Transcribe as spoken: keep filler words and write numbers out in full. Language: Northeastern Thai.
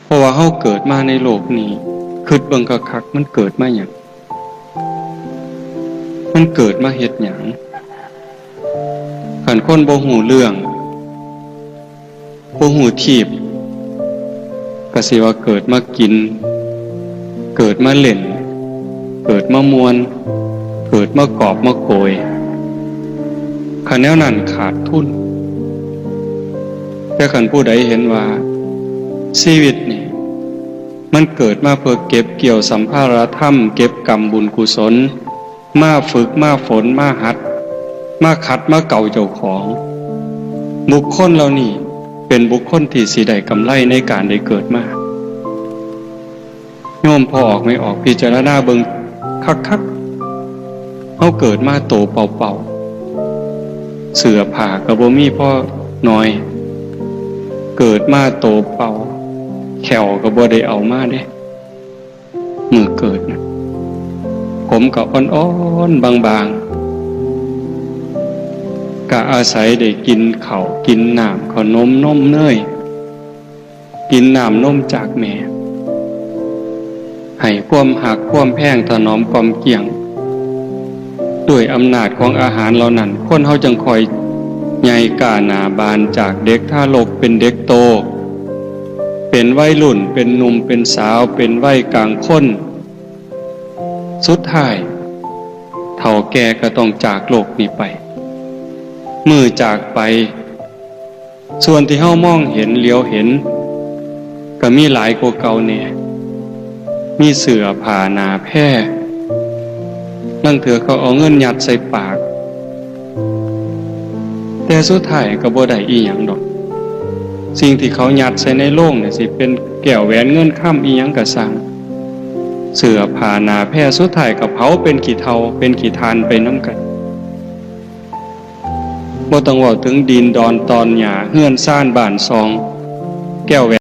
เพราะว่าเฮาเกิดมาในโลกนี้ คิดเบิ่งคักๆ มันเกิดมาหยัง มันเกิดมาเฮ็ดหยัง คันคนบ่ฮู้เรื่อง บ่ฮู้ทีบ ก็สิว่าเกิดมากิน เกิดมาเล่น เกิดมาม่วน เกิดมากอบมาโกย คันแนวนั้นขาดทุน แต่คันผู้ใดเห็นว่าชีวิตนี่ มันเกิดมาเพื่อเก็บเกี่ยวสัมภาระธรรม เก็บกำบุญกุศล มาฝึก มาฝน มาหัด มาขัด มาเกลาเจ้าของ บุคคลเหล่านี้เป็นบุคคลที่สิได้กำไรในการได้เกิดมา โยมพ่อออกแม่ออก พิจารณาเบิ่งคักๆ เฮาเกิดมาโตเป่าๆ เสื้อผ้าก็บ่มีพอหน่อย เกิดมาโตเป่า แข้วก็บ่ได้เอามาเด้ มื้อเกิดนะ ผมก็อ่อนๆ บางๆ ก็อาศัยได้กินข้าวกินน้ำ ข้าวนมนมเนย กินน้ำนมจากแม่ ให้ความฮักความแพงถนอมกล่อมเกลี้ยง ด้วยอำนาจของอาหารเหล่านั้น คนเฮาจั่งค่อยใหญ่ก้าหน้าบาน จากเด็กทารกเป็นเด็กโต เป็นวัยรุ่น เป็นหนุ่ม เป็นสาว เป็นวัยกลางคน สุดท้าย เฒ่าแก่ก็ต้องจากโลกนี้ไป มื้อจากไป ส่วนที่เฮามองเห็นเหลียวเห็น ก็มีหลายกว่าเก่าแน่ มีเสื้อผ้าหนาแพร่ ลางเทื่อเขาเอาเงินยัดใส่ปาก แต่สุดท้ายก็บ่ได้อีหยังดอก สิ่งที่เขายัดใส่ในโลงเนี่ย สิเป็นแก้วแหวนเงินคำอีหยังก็ซ่าง เสื้อผ้าหนาแพร่ สุดท้ายก็เผาเป็นขี้เถ้าเป็นขี้ถ่านไปนำกัน บ่ต้องเว้าถึงดินดอนตอนหญ้า เฮือนซานบ้านซอง แก้วแหวน